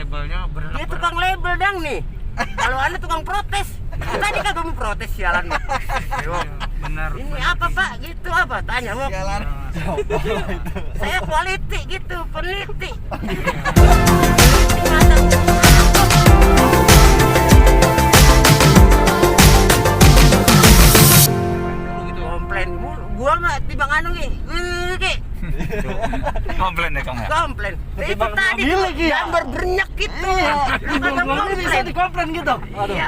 labelnya bener. Dia tukang label dang nih. Kalau Anda tukang protes. Tadi kagak mau protes sialan. Bener. Ini apa Pak? Gitu apa? Tanya mau. Sialan. Saya quality gitu, peneliti. Komplain mulu. Gua mah tibang anu nih. Komplain deh kamu. Komplain. Itu tadi gambar bernyak gitu. Ini bisa dikomplain gitu. Iya.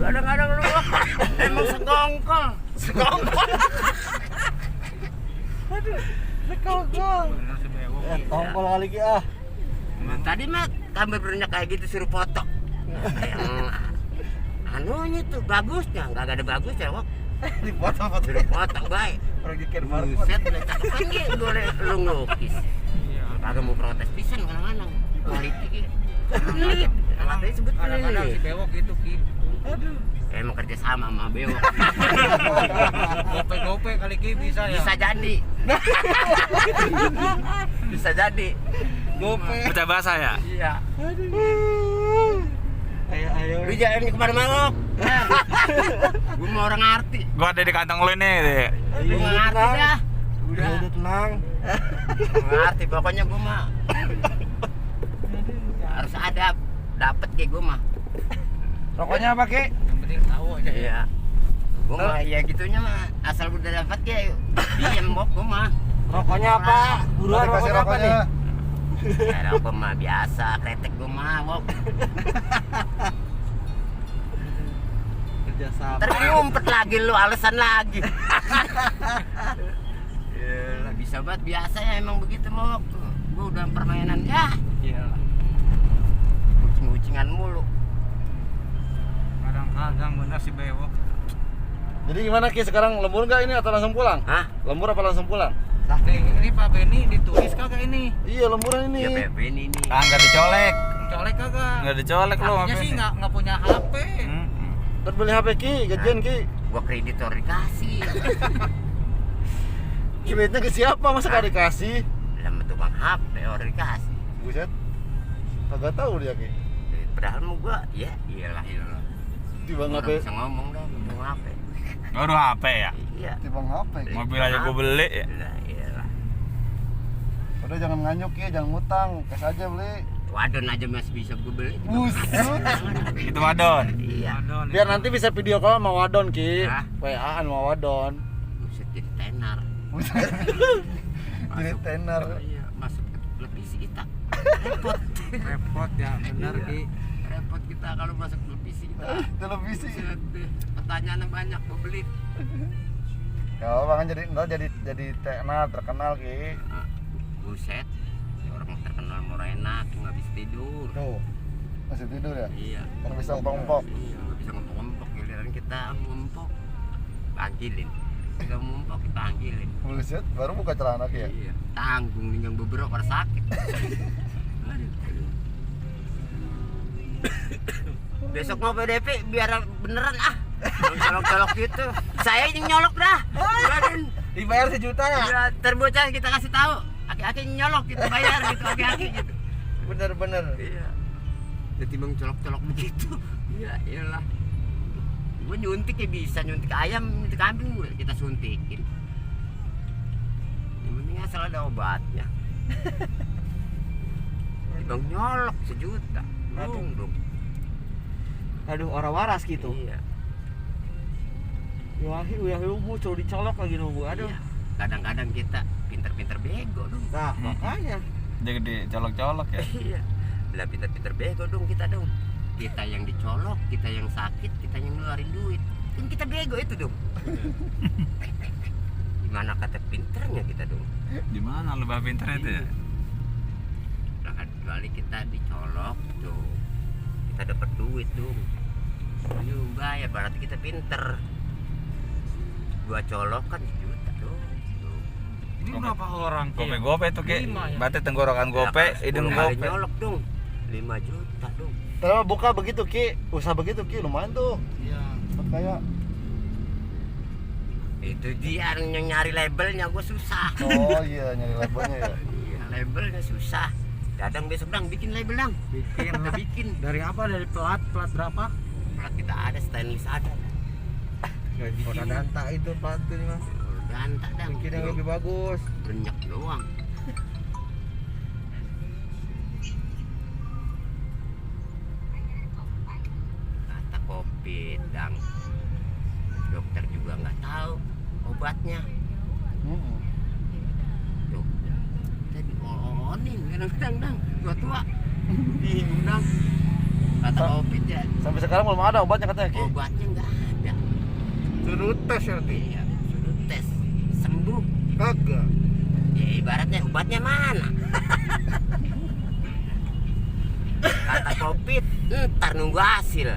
Kadang-kadang lu emang sekongkol. Sekongkol. Sekongkol. Bener si bewok. Tongkol kali ki ah. Tadi mah gambar bernyak kayak gitu suruh foto. Yang anunya tuh bagusnya, enggak ada bagusnya, Wok. Dipoto-foto. Suruh foto baik. Proyekin baru. Buset, udah cakep kan ge, boleh lu ngelukis. Iya. Kagak mau protes pisan kadang-kadang. Politik ya. Pelit. Katanya sebut Kadang-kadang si pelit. bewok gitu Ki. Aduh. Emang kerja sama sama bewok. Gope kali Ki bisa ya. Bisa jadi. Bisa jadi. Gope. Pecah bahasa ya? Iya. Ayo. Lu jalan kemana-mana, Wok. Gue mau orang arti. Gua ada di kantong lu nih. Dek. Gue nggak ngerti dah. Udah tenang. Nggak ngerti pokoknya gue mah harus ada dapet kayak gue mah. Rokoknya apa ki? Yang penting tahu aja. Iya. Gue mah ya gitunya mah asal udah dapat kayak diem Wok gue mah. Rokoknya apa? Buruan Kasih rokoknya apa nih? Ya rokok mah biasa, kretek gue mah Wok. Kerja sama. Ntar ngumpet lagi lu, alasan lagi. Yalah, bisa banget biasa ya emang begitu Wok. Gue udah permainan ya. Iya. Kucing-kucingan mulu. Kadang-kadang bener si bewok. Jadi gimana Ki sekarang, lembur nggak ini atau langsung pulang? Hah? Lembur apa langsung pulang? Nih, ini Pak Beni ditulis kagak ini? Iya lemburan Ya ini. Bebe ini nih. Ah, nggak dicolek. Colek kagak? Nggak dicolek lu. Artinya sih nggak punya HP. Terus beli HP Ki, gajian Ki. Gua kreditor dikasih. Kreditnya ke siapa? Masa nggak dikasih? Lama tukang HP orang dikasih. Buset. Kagak tahu dia Ki. Padahal mau gua ya iyalah. Tiba Orang HP. bisa ngomong dah tentang HP. Baru HP ya? Iya. Tiba HP. Mobil aja gua beli ya. Lah iyalah. Udah jangan nganyuk Ki, jangan ngutang, cash aja beli. Wadon aja masih bisa gua beli. Buset. Itu wadon. Iya. Adon, Biar nanti bisa video call sama Wadon Ki. Hah? WA-an sama Wadon. Buset jadi tenar. Buset. Jadi tenar. Iya, masuk ke televisi kita. Repot. repot ya, bener Iya. Ki. Repot kita kalau masuk televisi kita. Televisi. Buset deh. Pertanyaannya banyak gua beli. Ya apa kan jadi tenar terkenal Ki. Buset. Orang terkenal murah enak, nggak bisa tidur. Tuh. Masih tidur ya? Iya. Orang bisa empok-empok. Iya, nggak bisa ngempok-ngempok. Giliran kita ngempok, panggilin. Kita ngempok, kita panggilin. Buset, baru buka celana Ki ya? Iya. Tanggung nih yang beberapa pada sakit. Besok mau PDP biar beneran ah. Colok-colok gitu. Saya yang nyolok dah. Bukan. Dibayar sejuta ya? Ya, terbocah kita kasih tahu. Aki-aki nyolok kita bayar gitu, aki-aki gitu. Bener-bener. Iya. Jadi bang colok-colok begitu. Iya, iyalah. Gue nyuntik ya bisa, nyuntik ayam, nyuntik kambing kita suntikin. Yang penting asal ada obatnya. Bang nyolok sejuta. Dong. Aduh, orang waras gitu. Iya. Yahi muncul dicolok lagi nunggu. Aduh. Iya. Kadang-kadang kita pinter-pinter bego dong. Nah, makanya. Jadi colok-colok ya. Iya. Lah pinter-pinter bego dong kita dong. Kita yang dicolok, kita yang sakit, kita yang ngeluarin duit. Kan kita bego itu dong. Gimana kata pinternya kita dong? Di mana lu bah pinter itu ya? Lah kecuali kita dicolok tuh. Kita dapat duit dong. Ini bayar berarti kita pinter. Gua colok kan sejuta dong. Ini berapa orang Ki? Gope tuh Ki. 5 ya? Berarti tenggorokan gope, hidung 10 kali gope. nyolok dong. 5 juta dong. Terus buka begitu Ki, usaha begitu Ki, lumayan tuh. Iya. Kayak Itu dia yang nyari labelnya, gue susah. oh iya nyari labelnya ya. Iya, labelnya susah. Dadang besok dang bikin label dang. Bikin. Kita bikin. Dari apa? Dari plat berapa? Plat kita ada, stainless ada. Orang danta itu pantun mah. Ganta dang. Bikin yang lebih bagus. Renyak doang. Kata COVID dang. Dokter juga nggak tahu obatnya. Tuh, kita dionin kadang-kadang dang, tua-tua. Bingung dang. Kata COVID ya, Sampai sekarang belum ada obatnya katanya Ki. obatnya nggak ada. Suruh tes ya Ki. Iya, suruh tes sembuh. Kagak. Ya ibaratnya obatnya mana? Kata COVID, ntar nunggu hasil.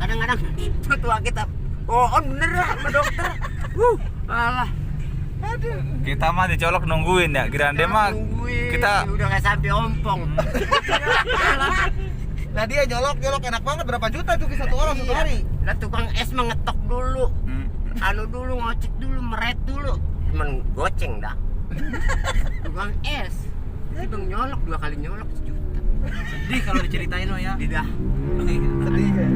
Kadang-kadang tua kita, oh bener lah sama dokter. Alah. Kita mah dicolok nungguin ya. Kirain dia mah Nungguin, kita udah nggak sampai ompong. Nah dia nyolok enak banget, berapa juta tuh Ki satu orang satu Iya. hari. Lah tukang es mah ngetok dulu, anu dulu, ngocek dulu, meret dulu, cuman goceng dah. Tukang es, si bang nyolok 2 kali nyolok 1 juta. Sedih kalau diceritain lo ya. Tidak. Sedih ya.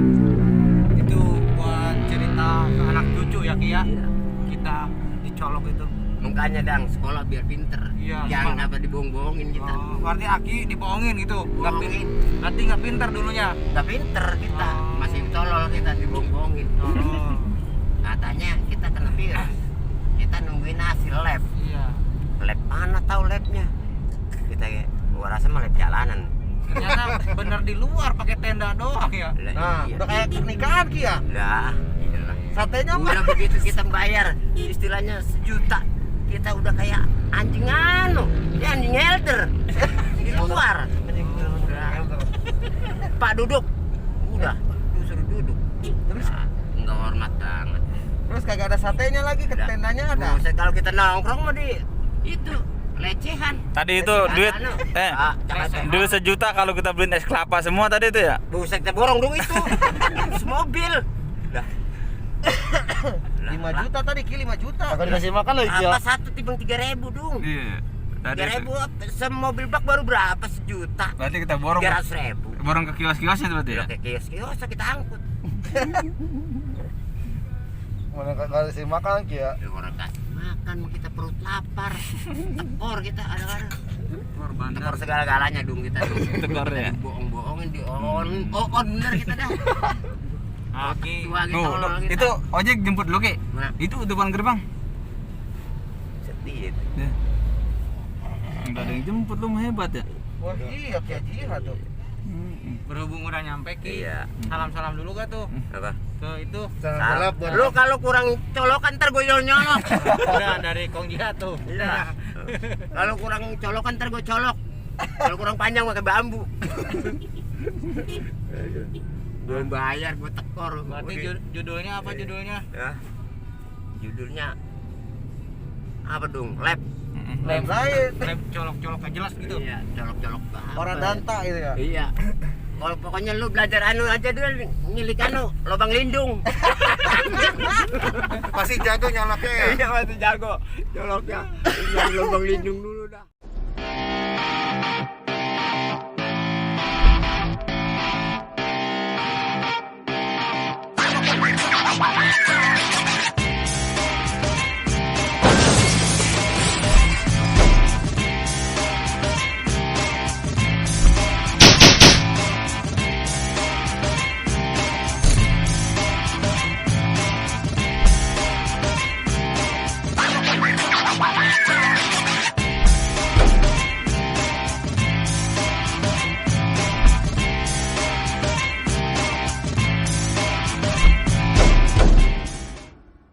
Itu buat cerita ke anak cucu ya Ki ya. Iya. Kita dicolok itu. Makanya dang sekolah biar pinter. Iya, Jangan Bang. apa dibohong-bohongin kita. Oh, berarti Aki dibohongin gitu. Bohongin. Berarti nggak pintar dulunya. Nggak pinter kita, Oh. masih tolol kita dibohong-bohongin. Oh, Katanya kita kena virus. Kita nungguin hasil lab. iya. Lab mana tahu labnya? Kita gua rasa mah lab jalanan. Ternyata bener di luar pakai tenda doang ya. Lah, Nah, iya. udah kayak pernikahan Ki ya. Lah, iyalah. Satenya mah. Udah begitu kita bayar istilahnya 1 juta, kita udah kayak anjing anu, ya anjing elder di luar. Pak duduk, udah lu suruh duduk. Terus? Nah, nggak hormat banget. Terus kagak ada satenya lagi, ke Udah. tendanya ada. Buset, kalau kita nongkrong mah di itu lecehan. tadi itu Lecehan, duit anu. eh Jangan duit 1 juta kalau kita beliin es kelapa semua tadi itu ya. buset, kita borong dong itu. Semobil. Dah. 5 juta tadi Ki, 5 juta. Kagak dikasih makan lagi Ki ya. Apa satu timbang 3.000 dong? Iya. Tadi 3.000 itu. semobil bak baru berapa? 1 juta. Berarti kita borong 300.000. borong ke kios-kiosnya itu berarti ya. Ya ke kios kita angkut. Mana kagak dikasih makan Ki ya. Ya, orang kasih makan kita perut lapar. Tekor kita ada-ada. Tekor segala-galanya dong kita. Tekor ya. Bohong-bohongin di on bener kita dah. Aki. Tua gitu, Tuh, tolol kita. itu ojek jemput lu Ki. Mana? Itu depan gerbang. Sedih itu. Ya. Enggak ada yang jemput lu mah hebat ya. Wah iya Ki Haji tuh. Berhubung udah nyampe Ki. Iya. Salam-salam dulu gak tuh? Apa? Ke itu. Salam buat Lu kalau kurang colokan ntar gue nyolok. Udah dari Kong Jihad tuh. Iya. Kalau kurang colokan ntar gue colok. Kalau kurang panjang pakai bambu. Gue bayar, gue tekor. Berarti judulnya apa judulnya? Ya. Judulnya apa dong? Lab. Lem lain. Lab colok-colok gak jelas gitu. Iya, colok-colok apa Orang ya? danta itu ya. Iya. Kalau pokoknya lu belajar anu aja dulu, milik anu, lubang lindung. Pasti jago nyoloknya ya. Iya, masih jago. Coloknya. Lubang lindung dulu dah.